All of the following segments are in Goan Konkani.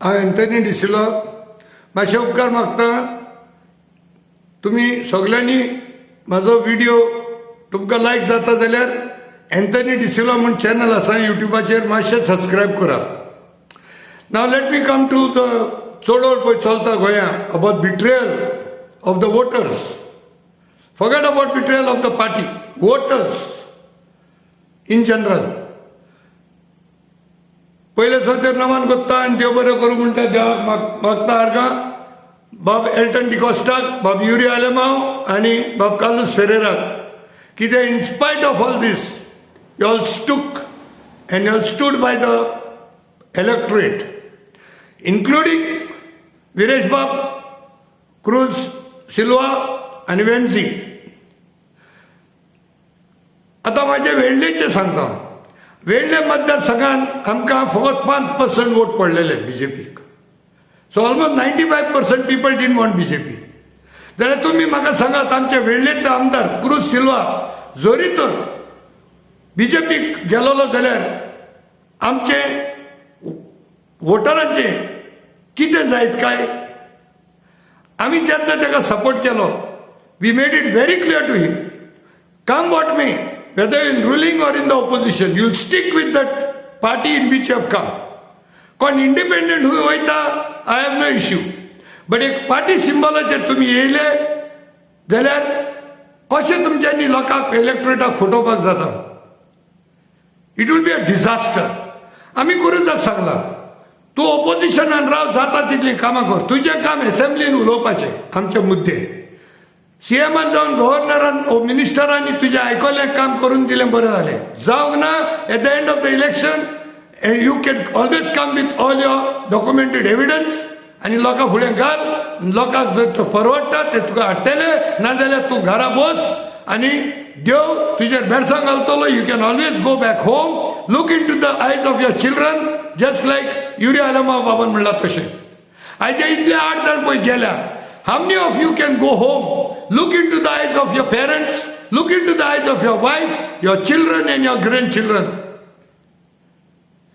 हांव एंथनी डिसिल्वा. मातशे उपकार मागता, तुमी सगल्यांनी म्हाजो व्हिडियो तुमकां लायक जाता जाल्यार एंथनी डिसिल्वा म्हूण चॅनल आसा युट्युबाचेर, मातशें सबस्क्रायब करात. Now let me come to the चळवळ पळय चलता गोंयांत about betrayal of the voters. Forget about betrayal of the party, voters in general. पयले सोतेर नमन कोत्ता आनी देव बरें करूं म्हणटा, देवाक मागता आर्गां बाब एल्टन डिकॉस्टाक, बाब युरी आलेमाव आनी बाब कार्लूस फेरेराक. कितें, in spite of all this, you all stuck and you all stood by the electorate, including Viresh बाब, क्रूज सिल्वा आनी वेन्झी. आतां म्हाजे वेळ्ळेचें सांगता. वेळ्ळे मतदारसंघात आमकां फकत 5% वोट पडलेले बीजेपीक. So almost 95% people didn't want BJP. जाल्यार तुमी म्हाका सांगात, आमचे वेळ्ळेचे आमदार क्रूज सिल्वा जरी तर बीजेपीक गेलोलो जाल्यार आमचे वोटरांचे कितें जायत काय? आमी जेन्ना ताका सपोर्ट केलो, we made it very clear to him, come what may, whether in ruling or in the opposition, you will stick with that party in which you have come. कोण इंडिपेंडंट हुंय वयता, I have no issue, but एक पार्टी सिंबलाचेर तुमी येयले जाल्यार कशें तुमच्यांनी लोकांक, इलेक्टोरेटाक फटोवपाक जाता? It will be a disaster. आमी क्रुजाक सांगलां, तूं ओपोजिशनान राव, जाता तितलीं कामां कर. तुजें काम एसेंब्लीन उलोवपाचें आमचे मुद्दे. सीएमान जावन गव्हर्नरान ओ मिनिस्टरांनी तुजें आयकलें, काम करून दिलें, बरें जालें. जावंक ना, at the end of the election you can always come with all your documented evidence आनी लोकां फुडें घाल. लोकांक जर तो परवडटा ते तुका हाडटले, नाजाल्यार तूं घरा बस आनी देव तुजेर बेडसां घालतलो. You can always go back home, look into the eyes of your children, just like Yuri Alemao बाबान म्हणलां तशें. आयचे इतले आठ जाण पळय गेल्या, how many of you can go home, look into the eyes of your parents, look into the eyes of your wife, your children and your grandchildren?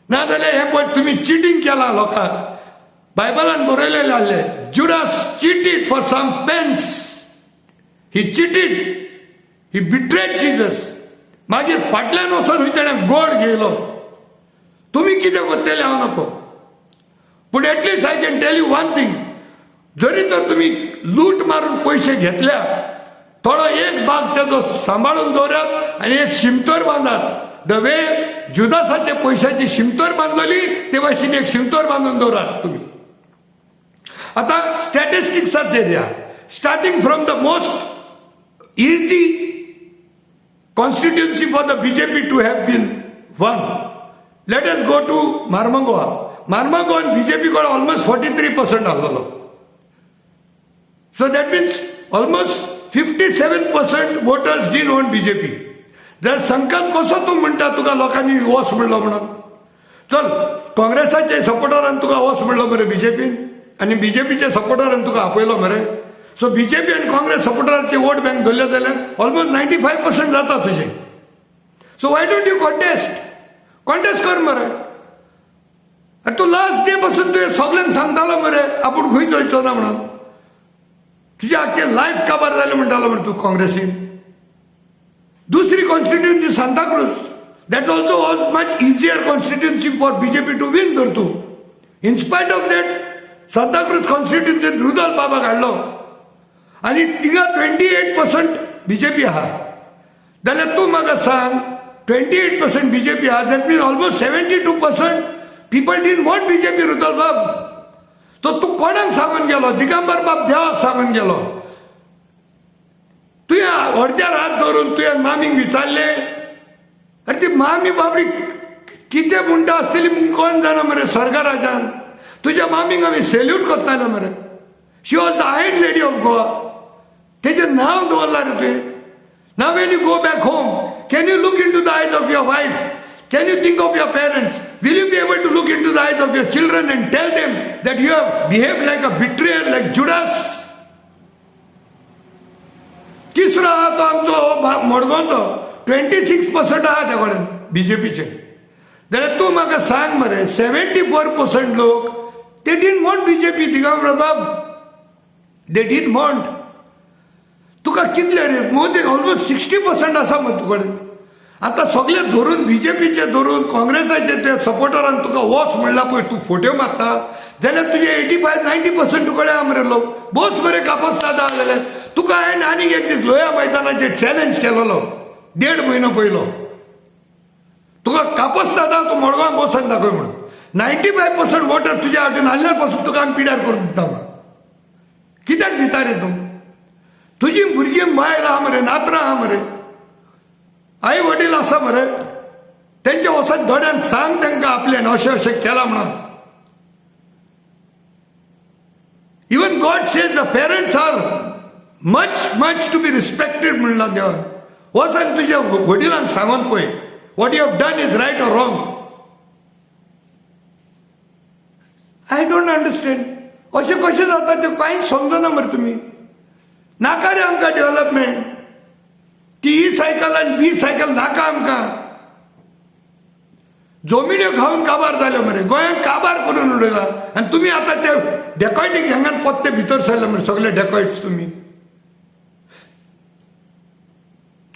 नाजाल्यार हें पळय, तुमी चिटींग केलां लोकांक. बायबलान बरयलेलें आहलें, Judas cheated for some pence. He cheated, he betrayed Jesus. मागीर फाटल्यान वचोन खंय तेणें गोड घेयलो. तुमी कितें करतले हांव नको, पूण at least I can tell you one thing. जरी तर तुमी लूट मारून पयशे घेतल्या, थोडो एक भाग तेजो सांबाळून दवरात आनी एक शिमतोर बांदात. The way जुदासाच्या पयशाची शिमतोर बांदलेली, ते भाशेन एक शिमतोर बांदून दवरात तुमी. आतां स्टॅटिस्टिक्साचेर या, starting from the most easy constituency for the BJP to have been won. Let us go to Marmagoa. Marmagoan BJP कडे ऑलमोस्ट 43% आसलेलो. So that means almost 57% voters didn't want BJP. जर संकल्प कसो तूं म्हणटा तुका लोकांनी वस म्हणलो म्हणून? चल, काँग्रेसाचे सपोर्टरान तुका वस म्हणलो मरे बीजेपीन आनी बीजेपीच्या सपोर्टरान तुका आपयलो मरे. सो बीजेपी आनी काँग्रेस सपोर्टराचे वोट बँक धरले जाल्यार ऑलमोस्ट 95% जाता तुजें. So why don't you contest? Contest कर मरे. आनी तूं लास्ट डे पासून तुवें सगल्यांक सांगतालो मरे, आपूण खंयच वयचो ना म्हणून. तुजें आख्खें लायफ काबार जालें म्हणटालो मरे तूं काँग्रेसीन. दुसरी constituency Santacruz, that also was much easier constituency for BJP to win. धर तूं, in spite of that, Santacruz कॉन्स्टिट्युन्सीन Rudolf बाबाक हाडलो आनी तिगा 28% बीजेपी आहा. जाल्यार तूं म्हाका सांग, 28% बीजेपी आहा, that mean almost 72% people didn't want BJP. Rudolf बाब, तो तूं कोणाक सांगून गेलो? दिगंबर बाब देवाक सांगून गेलो. तुवें अर्द्यार हात दवरून तुवें मामीक विचारलें. अरे, ती मामी बाबडी कितें म्हणटा आसतली म्हूण कोण जाणा मरे स्वर्गराजान. तुज्या मामीक आमी सेल्यूट करताले मरे. She was the iron lady of Goa. तेजें नांव दवरलां रे तुवें. Now when you go back home, can you look into the eyes of your wife? Can you think of your parents? Will you be able to look into the eyes of your children and tell them that you have behaved like a betrayer, like Judas? तिसरो आहा तो आमचो मडगांवचो, 26% आहा त्या कडेन बीजेपीचे. जाल्यार तूं म्हाका सांग मरे, 74% लोक They didn't want BJP Digambar Bab, they didn't want. तुका कितले रे मोर देन ऑलमोस्ट 60% आसा मरे तुकडे. आतां सगळे धरून बीजेपीचे धरून काँग्रेसाचे ते सपोर्टरान तुका वच म्हणला पळय, तूं फोट्यो मारता जाल्यार तुजे 85-90% तुकडे आहा मरे लोक. बोस मरे कापसता जाल्यार तुका हांवें आनीक एक दीस लोया मैदानाचेर चॅलेंज केलेलो 1.5 म्हयनो पयलो. तुका कापसता तूं मडगांव बसून दाखय म्हणून 95% वोटर तुज्या वाटेन आहल्यार पासून तुका आमी पिड्यार करून दिता. कित्याक दिता रे तूं? तुजी भुरगीं बायल आहा मरे, नातरां आहा मरे, आई वडील आसा मरे, तेंच्या वचत दोड्यान सांग तांकां आपल्यान अशें अशें केलां म्हणून. Even God says the parents are much much to be respected म्हणलां देवान. वचन तुज्या वडिलांक सांगून पळय what you have done is right or wrong. I don't understand अशें कशें जाता तें कांयच समजना मरे तुमी. नाका रे आमकां डेव्हलपमेंट, ती ई सायकल आनी बी सायकल नाका आमकां. जमिन्यो खावन काबार जाल्यो मरे, गोंयांत काबार करून उडयला आनी तुमी आतां ते डेकॉयटीक हांगान पत्ते भितर सरले मरे सगळे डेकॉयट्स तुमी.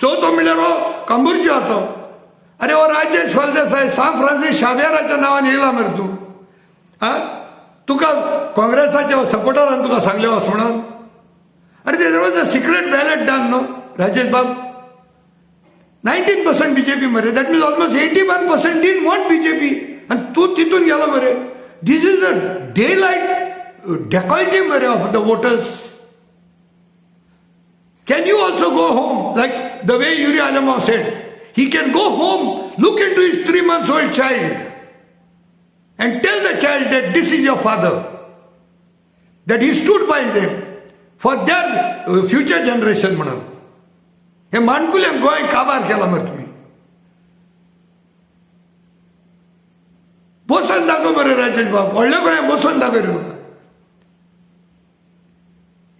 चवथो म्हणल्यार हो कांबुर्जियाचो. अरे हो राजेश फळदेसाय सान फ्रांसीस शावियराच्या नांवान येयला मरे तूं. आं, तुका काँग्रेसाच्या सपोर्टरान तुका सांगलें वच म्हणून. अरे there was a secret ballot done न्हू राजेश बाब. 19% बीजेपी मरे, that means almost 81% didn't want BJP. आनी तूं तितून गेलो मरे. This is a day light dacoity मरे of the voters. Can you also go home like the way Yuri Alemao said? He can go home, look into his 3 months old child and tell the child that this is your father, that he stood by them for their future generation म्हणून. हे माणकुल्यांक गोंय काबार केला मरे तुमी. बसून दाखय मरे राजेश बाब, व्हडल्या गोंयांत बसून दाखय रे तुका.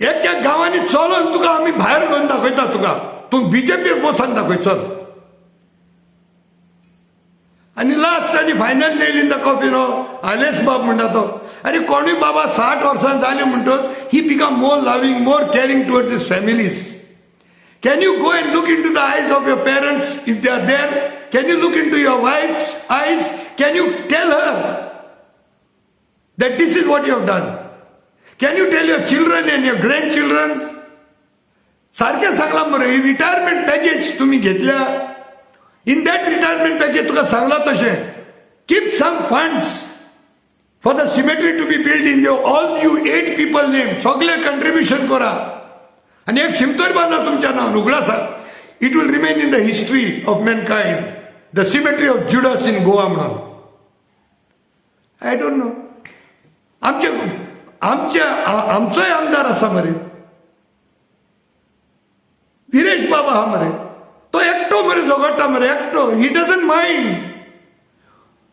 एक एक गांवांनी चलोन तुका आमी भायर उडोवन दाखयता तुका, तूं बीजेपीर बसून दाखय चल. आनी लास्ट आनी final nail in the coffin हो आलेस बाब म्हणटा तो. अरे कोणूय बाबा 60 वर्सां जाली म्हणटच he become more loving, more caring towards his families. Can you go and look into the eyes of your parents if they are there? Can you look into your wife's eyes? Can you tell her that this is what you have done? Can you tell your children and your grandchildren? सारकें सांगलां मरे, ही रिटायरमेंट पॅकेज तुमी घेतल्या, इन that retirement package तुका सांगलां तशें keep some funds for the cemetery to be build in your all you 8 people name. सगळे कंट्रिब्युशन करा आनी एक शिमतोर बांदा तुमच्या नांवान उगडासात. It will remain in the history of mankind, the cemetery of Judas in Goa म्हणून. I don't know. आमचे आमचे आमचोय आमदार आसा मरे विरेश बाबा आहा मरे, तो एकटो मरे झगडटा मरे एकटो. He doesn't mind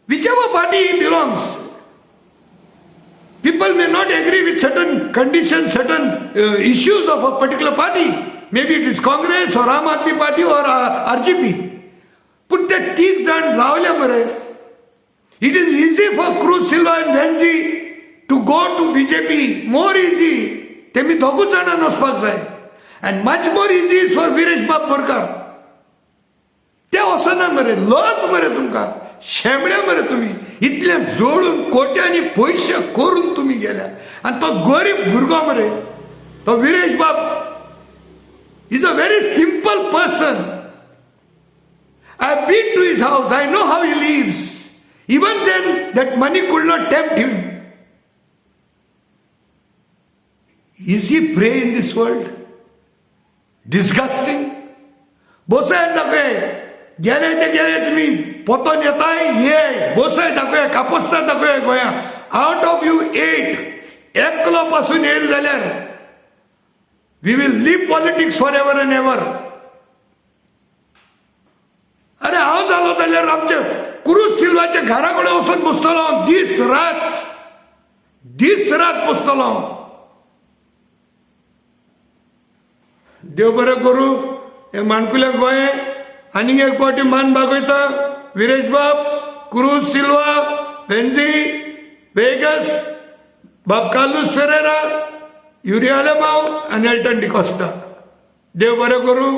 whichever party he belongs. People may not agree with certain conditions, certain issues of a particular party. Maybe it is Congress or Aam Aadmi Party or RGP. Put ते तीग जाण रावले मरे. It is easy for Cruz Silva and Venzi to go to BJP, more easy. तेमी दोगूच जाणां वचपाक जाय. And much more easy is for Viresh Bab Borkar. ते वचना मरे, लज मरे तुमकां, शेंबडे मरे तुमी. इतले जोडून कोट्यांनी पयशे करून तुमी गेल्या. आनी तो गरीब भुरगो मरे तो Viresh Bab is a very simple person. I have been to his house, I know how he lives. Even then that money could not tempt him. Is he prey in this world? Disgusting. बसय दाखय गेले ते गेले, तुमी पोतोन येताय ये बसय दाखय कापस्ता दाखय गोंया. आवट ऑफ you 8 एकलो पासून येयल जाल्यार we will leave politics for ever and ever. अरे हांव जालो जाल्यार आमचे क्रूज सिल्वाच्या घरा कडेन वचून बसतलो हांव, दीस रात, दीस रात बसतलो हांव. देव बरें करूं हे माणकुल्या गोंय आनीक एक फावटी मान बागयता. विरेश बाब, क्रूज सिल्वा, वेन्झी, वेगस, बाब कार्लूस फेरेरा, युरी आलेमाव आनी एल्टन डिकॉस्टा. देव बरें करूं,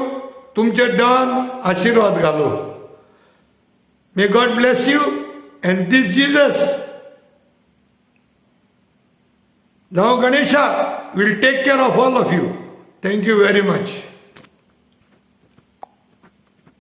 तुमचे देवान आशिर्वाद घालूं. May God bless you and this Jesus जावं Ganesha will take care of all of you. Thank you very much.